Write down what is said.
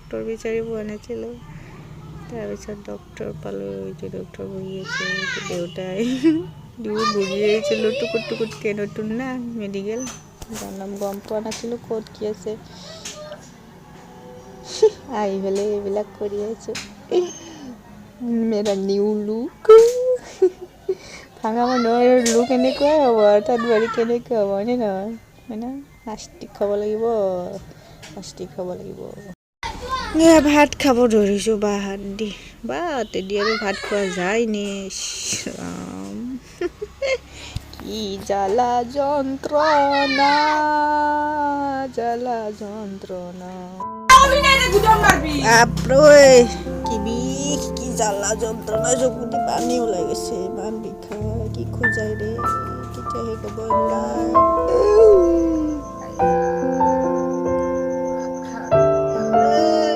Doctor বিচাৰি পোৱা নাছিলোঁ। তাৰপিছত ডক্তৰ পালোঁ। এইটো ডক্তৰ বহি আছে, এইটো দেউতাই। দুয়ো বহি আছিলোঁ টুকুট টুকুটকৈ। নতুন না মেডিকেল, গম পোৱা নাছিলোঁ ক'ত কি আছে। আহি পেলাই এইবিলাক কৰি আছোঁ। মেৰা নিউ লুক। ভাঙা মানুহৰ লুক এনেকুৱাই হ'ব আৰু তাত বাৰী কেনেকুৱা হ'ব, হয়নে নহয়? হয় না? প্লাষ্টিক খাব লাগিব, প্লাষ্টিক খাব লাগিব। ভাত খাব ধৰিছোঁ বা হাত দি, বা হাতেদি আৰু ভাত খোৱা যায় নে? ৰাম, কি জ্বালা যন্ত্ৰণা, জ্বালা যন্ত্ৰণা, বাপৰে, কি বিষ, কি জ্বালা যন্ত্ৰণা! চকুদি পানী ওলাই গৈছে, ইমান বিষাই, কি খোজাই ৰে! কেতিয়া শেষ হ'ব এইবিলাক?